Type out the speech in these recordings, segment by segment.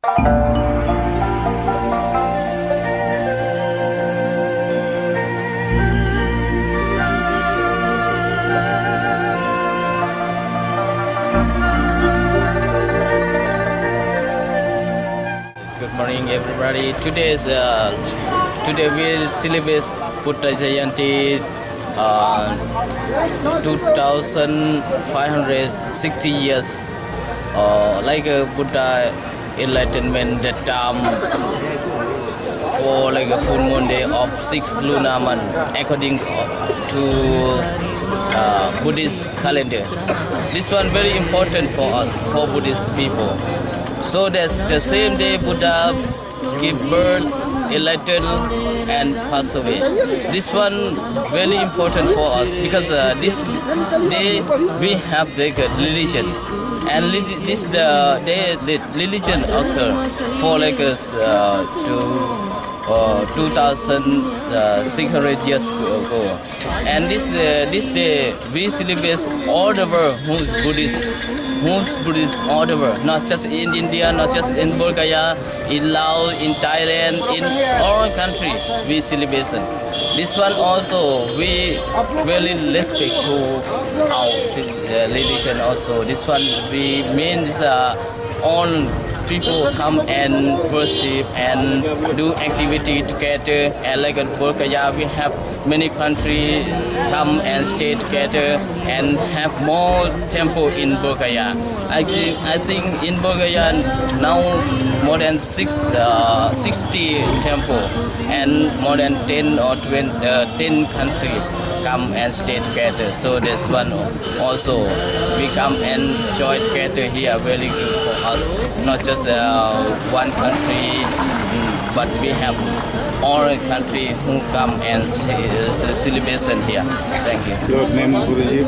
Good morning, everybody. Today is, uh, today we celebrate Buddha Jayanti, uh, two thousand five hundred sixty years, uh, like, uh, Buddha enlightenment, the time for, like, a full moon day of six lunar month, according, uh, to, uh, Buddhist calendar. This one very important for us, for Buddhist people. So that's the same day Buddha give birth, enlighten, and pass away. This one very important for us because, uh, this day we have, like, a religion, and reli-, this the day the religion occur for, like, us, uh, to, uh, two thousand six hundred years ago. And this, uh, this day, we celebrate all the world who's Buddhist, who's Buddhist all the world, not just in India, not just in Bulgaria, in Laos, in Thailand, in all country, we celebration. This one also, we really respect to our cit-, uh, religion also. This one, we mean this, uh, all people come and worship and do activity together. And like in Bulgaria, we have many country come and stay together and have more temple in Bulgaria. I think, I think in Bulgaria now more than six, uh, sixty temple and more than ten or twenty, uh, ten country come and stay together. So this one also, we come and join together here, very good for us. Not just, uh, one country, mm, but we have all country who come and ce-, ce-, celebration here. Thank you. Your name, Guruji?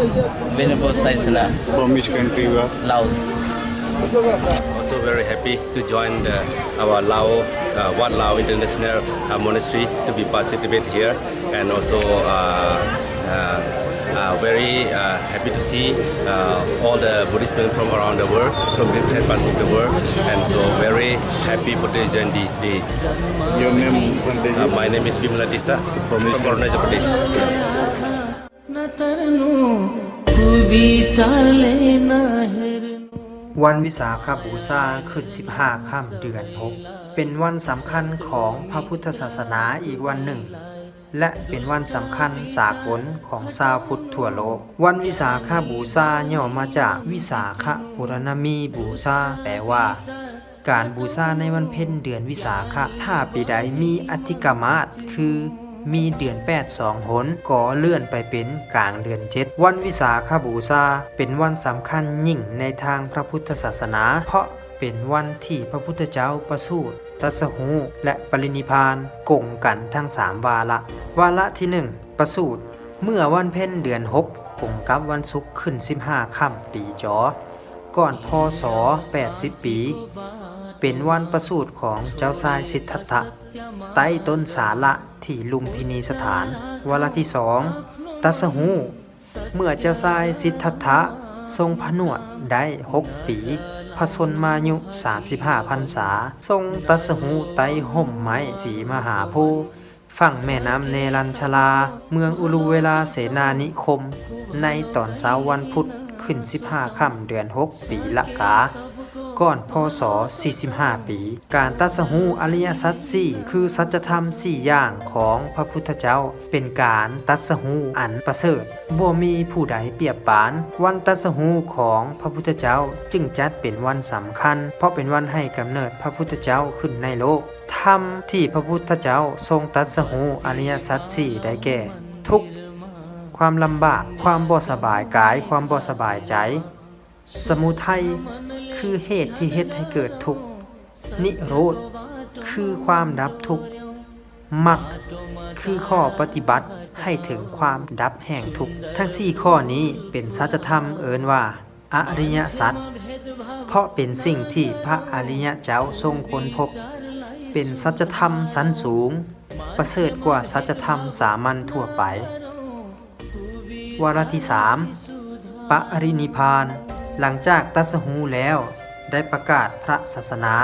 Venerable Saisana. From which country you are? Laos. Also very happy to join the, our Lao, uh, Wat Lao International, uh, Monastery to be participate here. And also, uh, uh, uh, very, uh, happy to see, uh, all the Buddhist men from around the world, from different parts of the world, and so very happy Buddha Jayanti Day. Your name, Bhante? Uh, my name is Bimala Tissa from Arunachal Pradesh. ນະຕະຣະນູ ຄູບີຈາເລນະເຫຣະນູ. ວັນວິສາຂະບູຊາ ຂຶ້ນສິບຫ້າຄ່ຳເດືອນຫົກ ເປັນວັນສຳຄັນຂອງພະພຸດທະສາສະໜາອີກວັນໜຶ່ງ ແລະ ເປັນວັນສຳຄັນສາກົນຂອງຊາວພຸດທົ່ວໂລກ. ວັນວິສາຂະບູຊາ ຫຍໍ້ມາຈາກ ວິສາຂະປູຣະນະມີບູຊາ ແປວ່າ ການບູຊາໃນວັນເພັນເດືອນວິສາຂະ ຖ້າປີໃດມີອະທິກະມາດ ຄືມີເດືອນແປດສອງຫົນ ກໍເລື່ອນໄປເປັນກາງເດືອນເຈັດ. ວັນວິສາຂະບູຊາ ເປັນວັນສຳຄັນຍິ່ງໃນທາງພະພຸດທະສາສະໜາ ເພາະເປັນວັນທີ່ພະພຸດທະເຈົ້າປະສູດ, ຕັດສະຮູ້ ແລະ ປະລິນິບພານກົງກັນທັງສາມວາລະ. ວາລະທີໜຶ່ງ ປະສູດ ເມື່ອວັນເພັນເດືອນຫົກ ກົງກັບວັນສຸກຂຶ້ນສິບຫ້າຄ່ຳປີຈໍ ກ່ອນ ພ.ສ. ແປດສິບປີ ເປັນວັນປະສູດຂອງເຈົ້າຊາຍສິດທັດຖະ ໃຕ້ຕົ້ນສາລະທີ່ລຸມພິນີສະຖານ. ວາລະທີສອງ ຕັດສະຮູ້ ເມື່ອເຈົ້າຊາຍສິດທັດຖະຊົງພະໜວດໄດ້ຫົກປີ ພະຊົນມາຍຸສາມສິບຫ້າພັນສາ ຊົງຕັດສະຮູ້ໃຕ້ຮົ່ມໄມ້ສີມະຫາໂພ ຝັ່ງແມ່ນ້ຳເນລັນຊະລາ ເມືອງອຸລຸເວລາເສນານິຄົມ ໃນຕອນເຊົ້າວັນພຸດ ຂຶ້ນສິບຫ້າຄ່ຳເດືອນຫົກ ປີລະກາ ກ່ອນ ພ.ສ. ສີ່ສິບຫ້າປີ. ການຕັດສະຮູ້ອະລິຍະສັດສີ່ ຄືສັດຈະທຳສີ່ຢ່າງຂອງພະພຸດທະເຈົ້າ ເປັນການຕັດສະຮູ້ອັນປະເສີດ ບໍ່ມີຜູ້ໃດປຽບປານ. ວັນຕັດສະຮູ້ຂອງພະພຸດທະເຈົ້າ ຈຶ່ງຈັດເປັນວັນສຳຄັນ ເພາະເປັນວັນໃຫ້ກຳເນີດພະພຸດທະເຈົ້າຂຶ້ນໃນໂລກ. ທຳທີ່ພະພຸດທະເຈົ້າຊົງຕັດສະຮູ້ອະລິຍະສັດສີ່ ໄດ້ແກ່ ທຸກ, ຄວາມລຳບາກ, ຄວາມບໍ່ສະບາຍກາຍ, ຄວາມບໍ່ສະບາຍໃຈ, ສະມຸໄທ ຄືເຫດທີ່ເຮັດໃຫ້ເກີດທຸກ, ນິໂຣດ ຄືຄວາມດັບທຸກ, ມັກ ຄືຂໍ້ປະຕິບັດໃຫ້ເຖິງຄວາມດັບແຫ່ງທຸກ. ທັງສີ່ຂໍ້ນີ້ເປັນສັດຈະທຳເອີ້ນວ່າ ອະລິຍະສັດ ເພາະເປັນສິ່ງທີ່ພະອະລິຍະເຈົ້າຊົງຄົ້ນພົບ ເປັນສັດຈະທຳຊັ້ນສູງ ປະເສີດກວ່າສັດຈະທຳສາມັນທົ່ວໄປ. ວາລະທີສາມ ປະລິນິບພານ ຫຼັງຈາກຕັດສະຮູ້ແລ້ວ ໄດ້ປະກາດພະສາສະໜາ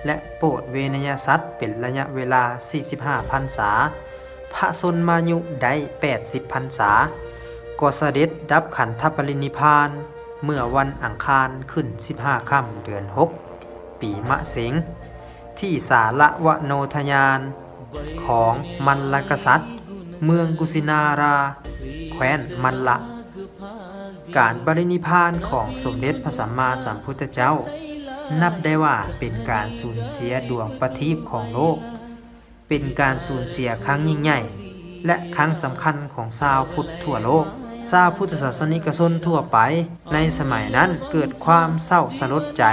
ແລະ ໂປດເວນະຍະສັດເປັນໄລຍະເວລາສີ່ສິບຫ້າພັນສາ, ພະຊົນມາຍຸໄດ້ແປດສິບພັນສາ, ກໍສະເດັດດັບຂັນທະປະລິນິບພານເມື່ອວັນອັງຄານຂຶ້ນສິບຫ້າຄ່ຳເດືອນຫົກ ປີມະເສັງ ທີ່ສາລະວະໂນທະຍານຂອງມັນລະກະສັດ ເມືອງກຸສິນາລາ ແຄວ້ນມັນລະ. ການປະລິນິບພານຂອງສົມເດັດພະສຳມາສຳພຸດທະເຈົ້າ ນັບໄດ້ວ່າເປັນການສູນເສຍດວງປະທີບຂອງໂລກ, ເປັນການສູນເສຍຄັ້ງຍິ່ງໃຫຍ່ ແລະ ຄັ້ງສຳຄັນຂອງຊາວພຸດທົ່ວໂລກ. ຊາວພຸດທະສາສະນິກະຊົນທົ່ວໄປໃນສະໄໝນັ້ນເກີດຄວາມເສົ້າສະຫຼົດໃຈ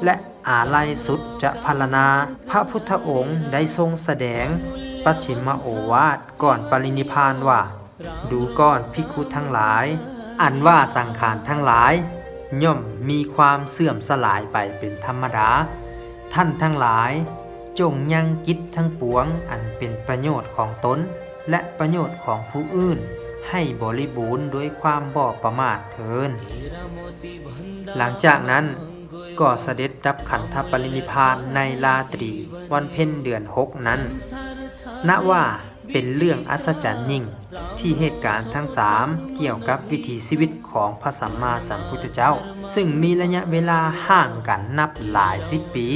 ແລະ ອາໄລສຸດຈະພັນລະນາ. ພະພຸດທະອົງໄດ້ຊົງສະແດງປັດຊິມະໂອວາດກ່ອນປະລິນິບພານວ່າ, ດູກ່ອນພິກຂຸທັງຫຼາຍ, ອັນວ່າສັງຂານທັງຫຼາຍຍ່ອມມີຄວາມເສື່ອມສະຫຼາຍໄປເປັນທຳມະດາ. ທ່ານທັງຫຼາຍ ຈົ່ງຍັງກິດທັງປວງອັນເປັນປະໂຫຍດຂອງຕົນ ແລະ ປະໂຫຍດຂອງຜູ້ອື່ນໃຫ້ບໍລິບູນດ້ວຍຄວາມບໍ່ປະໝາດເທີ້ນ. ຫຼັງຈາກນັ້ນກໍສະເດັດດັບຂັນທະປະລິນິບພານໃນລາຕຣີວັນເພັນເດືອນຫົກນັ້ນ. ນະວ່າ ເປັນເລື່ອງອັດສະຈັນຍິ່ງທີ່ເຫດການທັງສາມກ່ຽວກັບວິຖີຊີວິດຂອງພະສຳມາສຳພຸດທະເຈົ້າ, ຊຶ່ງມີໄລຍະເວລາຫ່າງກັນນັບຫຼາຍສິບປີ,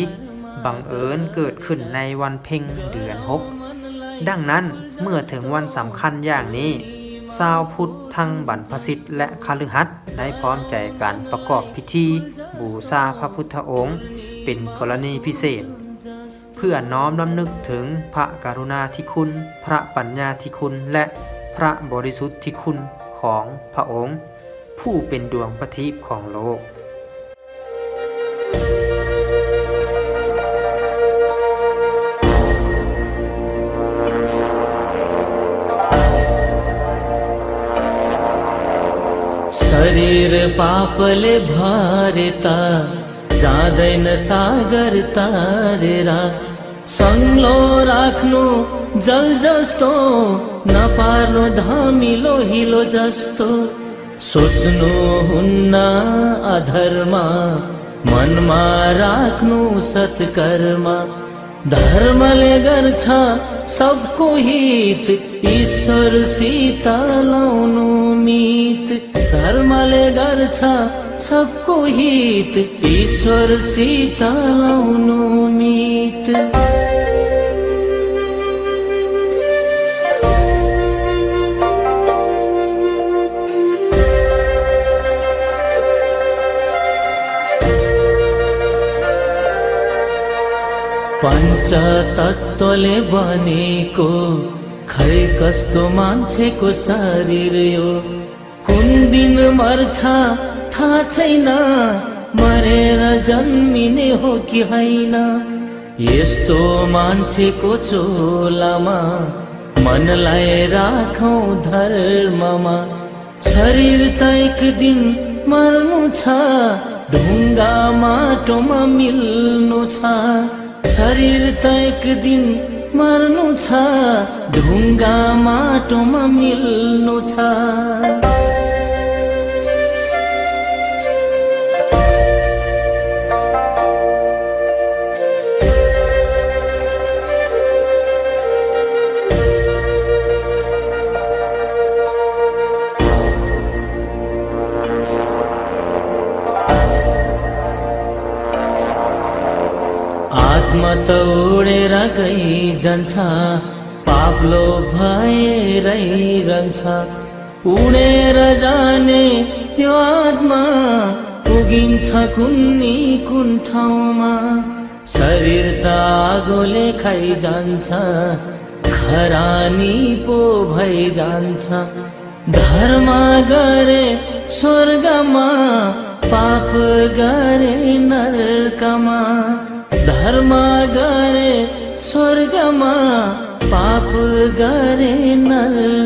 ບັງເອີນເກີດຂຶ້ນໃນວັນເພັງເດືອນຫົກ. ດັ່ງນັ້ນ, ເມື່ອເຖິງວັນສຳຄັນຢ່າງນີ້, ຊາວພຸດທັງບັນພະສິດ ແລະ ຄະລືຫັດ ໄດ້ພ້ອມໃຈກັນປະກອບພິທີບູຊາພະພຸດທະອົງເປັນກໍລະນີພິເສດ. ເພື່ອນ້ອມລຳນຶກເຖິງພະກະລຸນາທິຄຸນ, ພະປັນຍາທິຄຸນ ແລະ ພະບໍລິສຸດທິຄຸນຂອງພະອົງ, ຜູ້ເປັນດວງປະທີບຂອງໂລກ. ສະຣີຣປາປເລພາເຣຕາ जाँदैन सागर तारेर। संलो राख्नु जल जस्तो, नपार्नु धमिलो हिलो जस्तो। सोच्नु हुन्न अधर्म, मनमा राख्नु सत्कर्म। धर्मले गर्छ सबको हित, ईश्वरसित लाउनु मित। धर्मले गर्छ सबको हित, ईश्वरसित लाउनु मित। पञ्चतत्त्वले बनेको, खै कस्तो मान्छेको शरीर यो। कुन दिन मर्छ थाहा छैन, मरेर जन्मिने हो कि होइन। यस्तो मान्छेको चोलामा मनलाई राखौँ धर्ममा। शरीर त एक दिन मर्नु छ, ढुङ्गा माटोमा मिल्नु छ। शरीर त एक दिन मर्नु छ, ढुङ्गा माटोमा मिल्नु छ। आत्मा त उडेर गइजान्छ, पाप लोभ भएरै रहन्छ। उडेर जाने यो आत्मा, पुगिन्छ कुन्नी कुन ठाउँमा। शरीर त आगोले खाइजान्छ, खरानी पो भइजान्छ। धर्म गरे स्वर्गमा, पाप गरे नर्कमा। धर्म गरे स्वर्गमा, पाप गरे नर्कमा।